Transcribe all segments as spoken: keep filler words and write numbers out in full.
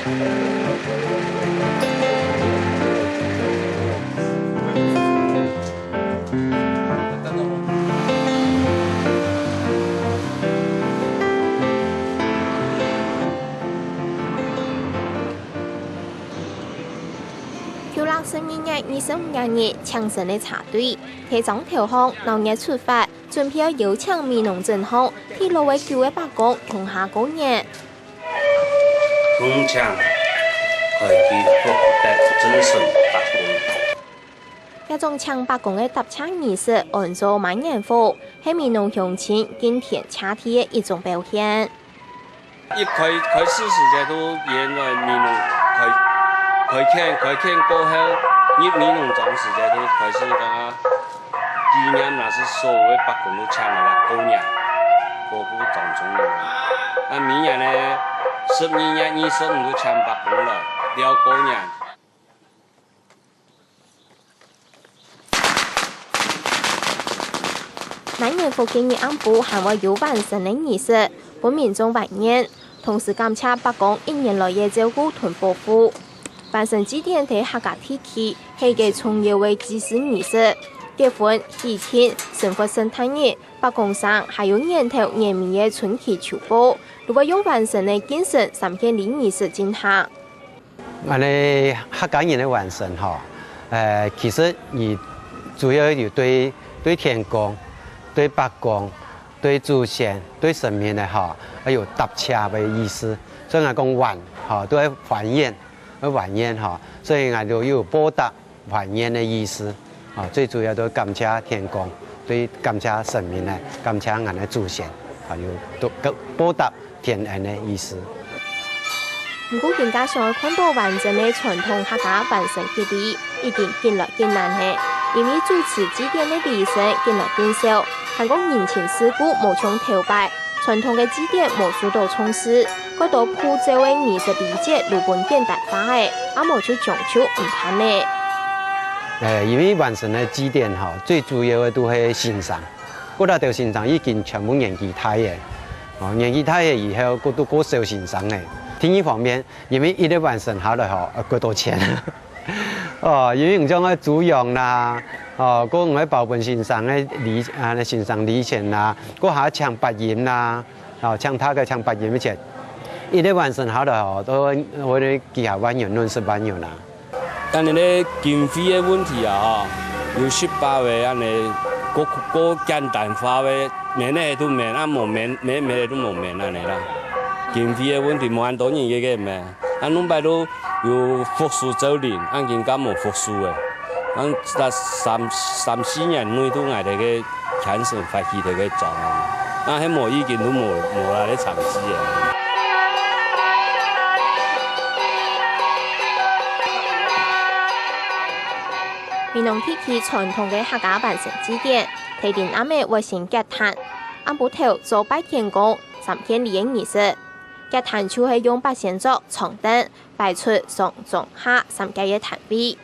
舊曆十二月二十五日，請神个車隊，提庄頭項鬧熱出發，準備邀請美濃鎮項第六位舊个伯公共下過年。 恭請開基福德尊神伯公。這種請伯公个答謝儀式安做滿年福，係美濃鄉親敬天謝地个一種表現。一開，開始時節都原來美濃開，開墾，開墾過後，入美濃莊時節都開始講啊， 紀念若係所有个伯公都請來啦，過年，過過當中个。啊每年呢，十二月二十五都請伯公來，尞過年。滿年福該日暗晡還會有還神个儀式，分民眾還願，同時感謝伯公一年來个照顧同保護。還神祭典在客家地區係一個重要个祭祀儀式，結婚、喜慶、生活聖誕日、伯公生，還有年頭年尾个春祈求福，都會用還神个敬神三獻禮儀式進行。 𠊎等客家人个還神吼，呃，其實佢主要有對，對天公、對伯公、對祖先、對神明个吼，還有答謝个意思。所以𠊎講還吼，都係還願，愛還願吼。所以𠊎都有報答還願个意思。 啊，最主要都感謝天公，對感謝神明呢，感謝𠊎等个祖先，啊，有都，都報答天恩个意思。毋過今下想愛看到完整个傳統客家還神祭禮，已經緊來緊難係，因為主持祭典个禮生緊來緊少，還過人情世故無像頭擺， 傳統个祭典無受到重視，過多步驟个儀式禮節都分簡單化了，也無就講究毋盼了。呃，因為還神个祭典吼，最主要个都係先生，過來兜先生已經全部年紀大了，哦，年紀大了以後，過都過少先生了。第二方面，因為一個還神下來吼，呃，過多錢。 哦，因為你像該豬羊啦，哦，過你愛包分先生个禮，啊，先生禮錢啦，過還請八音啦，哦，請大个請八音个錢，一個還神下來吼，都會幾下萬元，論十萬元啦。但係呢，經費个問題啊，吼，有十八位恁呢，過，過簡單化个，免个都免，啊無免，免，免个都無免恁呢啦。經費个問題，無恁多人个个免。 啊，兩擺都有復修做靈，啊今下無復修个。啊，在三，三四年內都𠊎兜个牽成發起兜个莊，啊，係無已經都無，無啦咧長期个。美濃地區傳統个客家還神祭典，頭天暗晡會先結壇，暗晡頭做拜天公、三獻禮个儀式。結壇就係用八仙桌、長凳， 擺出上、中、下三格个攤位，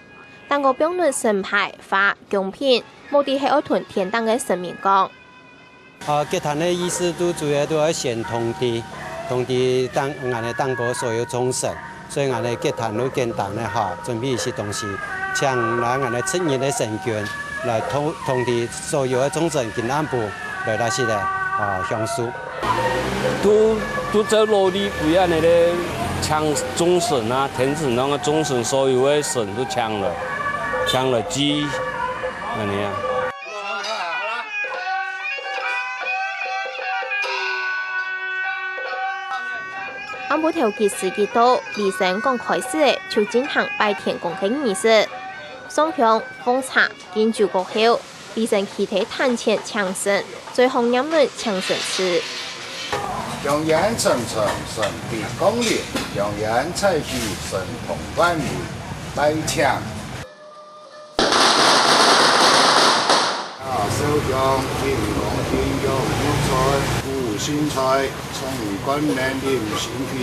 頂高放等神牌、花、供品，目的係愛同天頂个神明講。啊，結壇个意思都主要都愛先通知，通知頂，𠊎等頂高所有眾神，所以𠊎等結壇都簡單个吼，準備一些東西，請來𠊎等出入个神君來通，通知所有个眾神今暗晡來到這个，啊，享受。 都，都做努力為恁呢咧，請眾神啊，天神堂个眾神，所有个神都請來，請來祭，恁呢啊。暗晡頭吉時吉到，禮生講開始个，就進行拜天公个儀式，上香、奉茶、敬酒過後， 禮生企在壇前請神，嘴項念輪請神賜。香煙沉沉，神兵降臨，香煙彩起，神通萬里，拜請。啊，燒香、敬香、敬藥、油菜、苦心菜、蔥、乾麵、零心皮。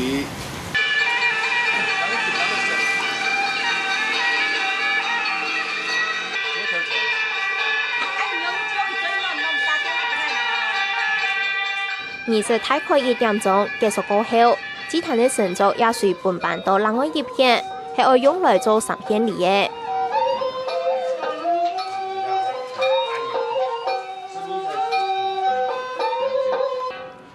儀式大概一點鐘結束過後，祭壇个神桌也隨分搬到另外一片，係愛用來做三獻禮个。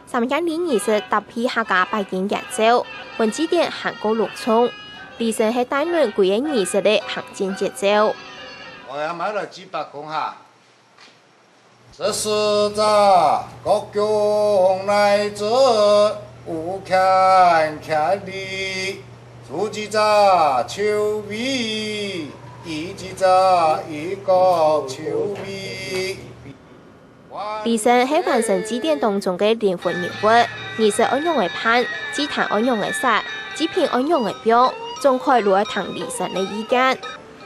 三獻禮儀式搭配客家八音樂奏，分祭典還過隆重。禮神係帶領歸個儀式个行進節奏。我也買了幾百公哈。 十四隻，各宮內子，五乾乾利，初幾隻，秋尾，第幾隻，一個秋尾。禮神係完成祭典當中个靈魂人物，儀式愛仰仔辦，祭壇愛仰仔設，祭品愛仰仔放，總歸都愛聽禮神个意見。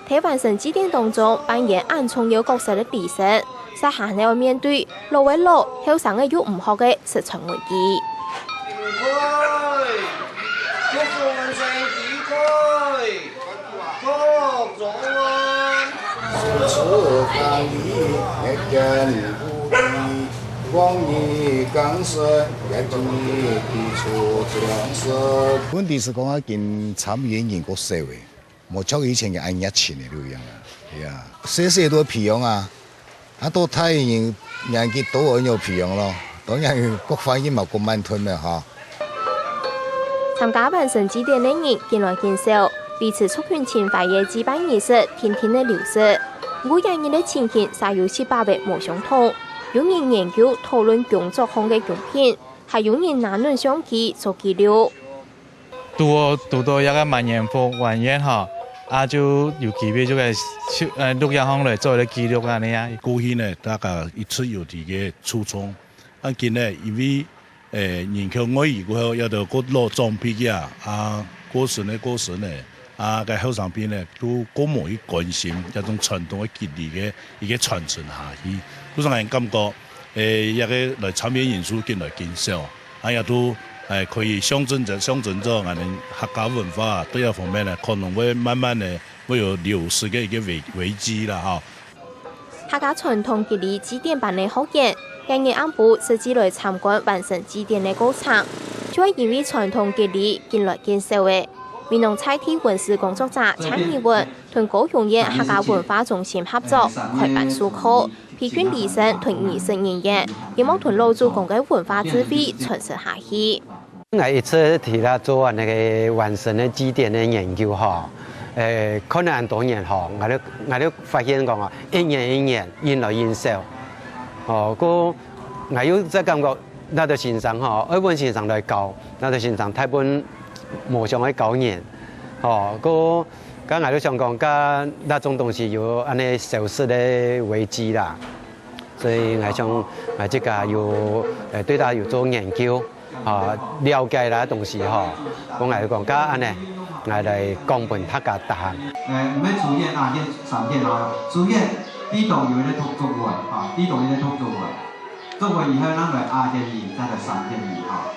在完成祭典當中扮演恁重要角色个禮神，煞下還愛面對老个老、後生个又毋學个實在危機。問題係講啊，今參與人較少欸。 無像以前个恁熱情个路樣啊，係啊，細細都培養啊，啊到大人年紀到了又培養咯，當然各方面嘛各慢吞了哈。參加完成祭典个人緊來緊少，維持族群情懷个祭拜儀式定定个流失。毋過這日个情形煞有息把仔無相同，有人研究討論工作項个用品，還有人拿等相機做記錄。 堵堵到這個滿園福還願吼，啊就有機會就該就呃錄影項來做一個記錄恁樣啊。過去呢，大家一直有這個初衷，啊今呢，因為呃人口外移過後，也都過老長輩啊，啊過身个過身个，啊該後生輩呢，都過無去關心這種傳統个節日个一個傳承下去，故所𠊎感覺，呃這個來參與人數緊來緊少。 啊也都欸可以象徵著象徵著𠊎等客家文化對這方面呢，可能會慢慢个會有流失个一個危危機啦哈。客家傳統節日祭典班个學員，今日暗晡實際來參觀完成祭典个過程，就會因為傳統節日緊來緊少欸。美濃在地文史工作者蔡宜文同高雄縣客家文化中心合作開辦書課， 培訓禮神同儀式人員，希望同老祖公个文化智慧傳承下去。𠊎一直在該做恁樣个完成个祭典个研究吼，呃，看了恁多年吼，𠊎就𠊎就發現講啊，一年一年，緊來緊少。哦，故𠊎又在感覺，那個先生吼，愛問先生來教，那個先生大部分無想愛教人，吼，故 該𠊎就想講，該那種東西有恁樣消失个危機啦，所以𠊎想，𠊎自家有，呃，對佢有做研究，啊，了解該東西吼，故𠊎就講，該恁樣，𠊎來講分大家聽。呃，毋係初一啊，係三一啊，初一地動有一個土，土文，啊，地動有一個土，土文，土文以後，咱來啊，係二，再來三，係二，啊。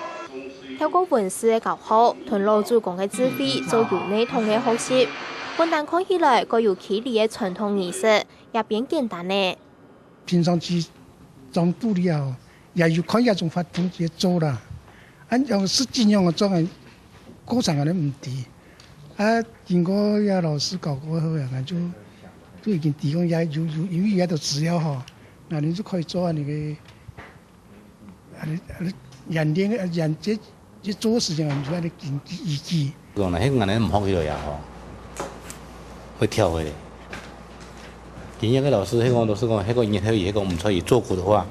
透過文史个教學，同老祖公个智慧做有系統个學習，本旦看起來蓋有距離个傳統儀式，也變簡單了。平常時長輩哩啊，也有看這種活動去做啦。恁樣實際上个做个過程𠊎都毋知。啊，經過這老師教過後啊，𠊎就就已經知講也有有，因為這兜資料吼，𠊎等就可以做恁樣个 啊，你啊，你演練个演這這做事情啊，你就愛你根據依據。講啦，該𠊎等毋學起來呀吼，會跳回來。今日个老師，該個老師講，該個日後佢講毋出去做古的話，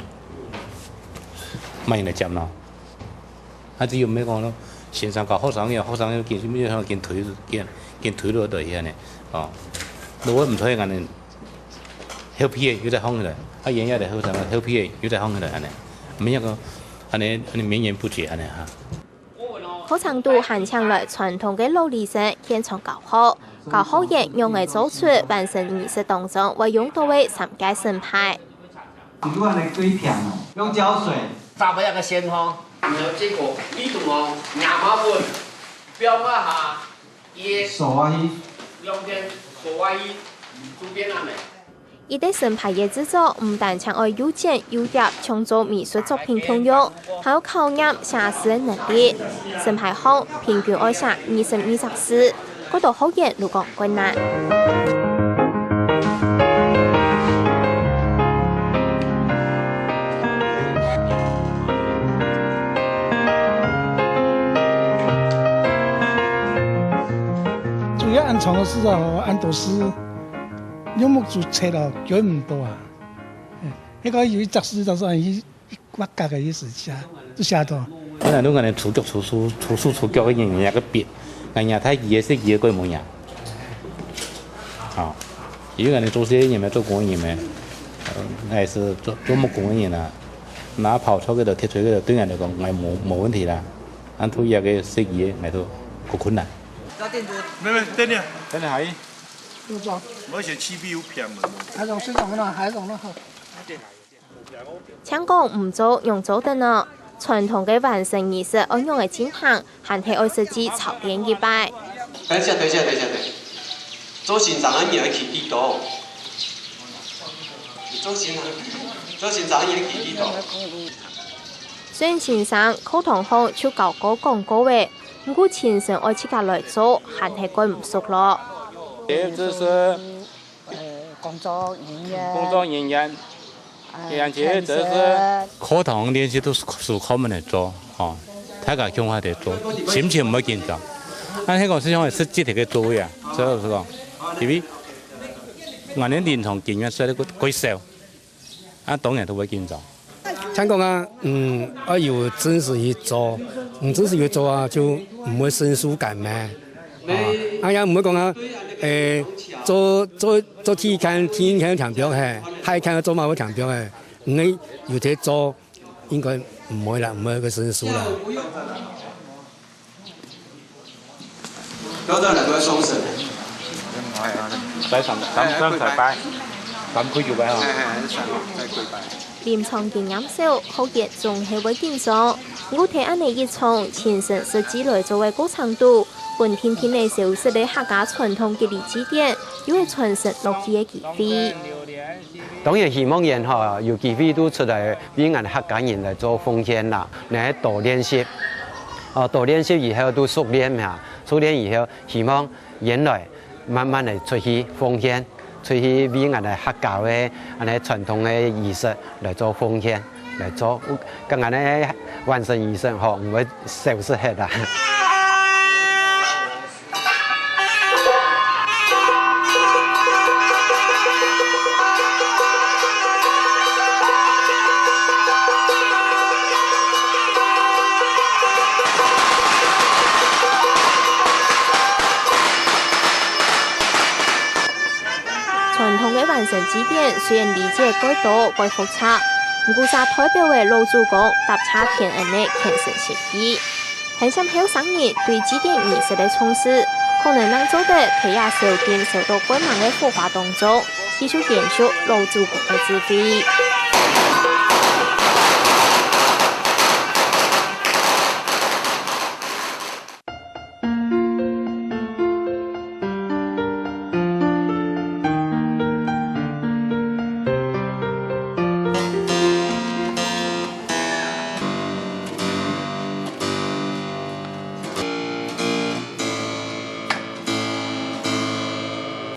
慢慢來講咯。啊，只有毋係講咯，先生教學生个，學生又緊緊緊推緊緊推落去遐呢，哦，如果毋出去，𠊎等 後輩个又再放起來，啊，現在个後生个後輩个又再放起來，恁樣，毋係講恁樣恁樣綿延不絕恁樣哈。課程肚還請來傳統个老禮生現場教學，教學員仰仔做出完成儀式當中會用到个三個神牌。你看恁樣對平哦，用膠水。炸不要个先吼，你要這個力度哦，壓下穩，不要怕哈，一，手啊一，兩天，手啊一，左邊啊沒。一垤新牌个製作，毋單淨愛又剪又揜，像做美術作品共樣，還愛考驗寫字个能力。新牌項平均愛寫二十二隻字，過多學員都講困難。 主要恁長个字啊，恁多字，用目珠切哦，卷毋到啊。嗯，該个有一隻字，但是一一角角个意思寫，就寫到。本來都恁樣粗腳粗手，粗手粗腳个人，人家个筆，人家太醫个，識醫个，過無影。好，因為恁樣做事个人咩，做工个人咩，呃，還係做做木工个人啊，拿刨出去个，鐵錘个，對人來講，𠊎無無問題啦。恁對一个設計个，𠊎都好困難。沒沒，等等，等等，阿姨。 我選七比五平了。還用這種呢，還用那好。淨講毋做，仰做得呢？傳統个還神儀式愛仰仔進行，還係愛實際操練一擺。等一下，等一下，等一下，等一下。做先生个人愛企幾多？做先生，做先生个人愛企幾多？ 孫先生課堂項就教過講過个，毋過親身愛自家來做，還係蓋毋熟咯。這隻是呃，工作人員，工作人員，呃，這隻是課堂練習都係手課門來做，吼，大家共下來做，心情毋會緊張。恁係講係像實際个做位啊，所以係講，因為𠊎等臨床經驗實在過少。 啊，當然都會緊張。聽講啊，嗯，愛有真實去做，毋真實去做啊，就毋會成就感咩。啊，啊也毋會講啊，誒，做做做第一間，第一間聽表嘿，下一間做嘛會聽表嘿，毋會有在做，應該毋會啦，毋會有个成就啦。 高端來，各位雙手。拜三，三，三，三拜，三跪九拜啊。哎，哎，哎，三跪拜。臨床經驗少，學員總係會緊張。毋過在恁樣一場親身實際來做个過程肚，分定定仔消失个客家傳統吉利祭典，又係傳承落去个機會。 當然希望佢等吼，有機會都出來為𠊎客家人來做奉獻啦，來多練習。哦，多練習以後都熟練嘛，熟練以後，希望佢等慢慢來出去奉獻，出去為𠊎客家个恁樣傳統个儀式來做奉獻，來做，剛剛个完成儀式吼，毋會消失忒啊。 傳統个還神祭典雖然禮節蓋多蓋複雜，毋過煞代表个老祖公踏出田塭个虔誠心意。 還像後生人對祭典儀式个重視，可能正做得在這燒金燒到蓋猛个火花當中，繼續延續老祖公个智慧。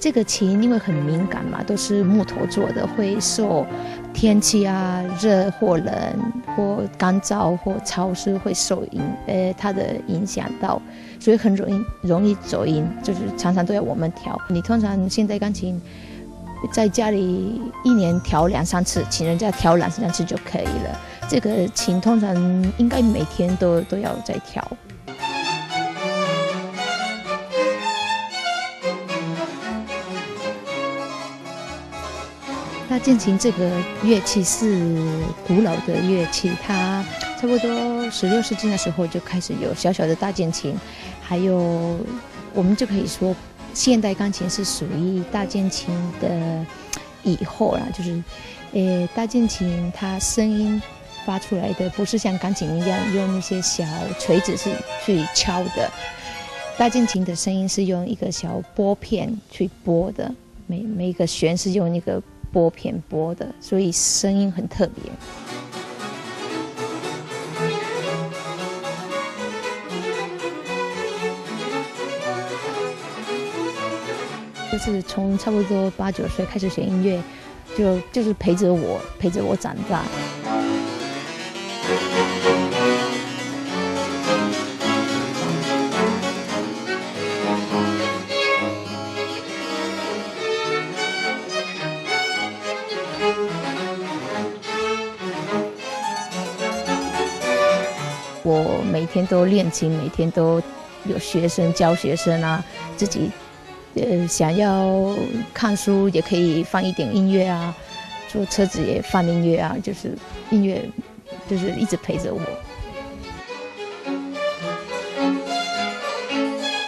这个琴因为很敏感嘛，都是木头做的，会受天气啊，热或冷或干燥或潮湿会受影，呃，它的影响到，所以很容易容易走音，就是常常都要我们调。你通常现代钢琴在家里一年调两三次，请人家调两三次就可以了。这个琴通常应该每天都都要再调。 大键琴这个乐器是古老的乐器，它差不多十六世纪那时候就开始有小小的大键琴，还有我们就可以说现代钢琴是属于大键琴的以后啦，就是，呃，大键琴它声音发出来的不是像钢琴一样用那些小锤子是去敲的，大键琴的声音是用一个小拨片去拨的，每每一个弦是用一个拨片拨的，所以声音很特别。就是从差不多八九岁开始学音乐，就就是陪着我，陪着我长大。我每天都练琴，每天都有学生教学生啊，自己呃想要看书也可以放一点音乐啊，坐车子也放音乐啊，就是音乐就是一直陪着我。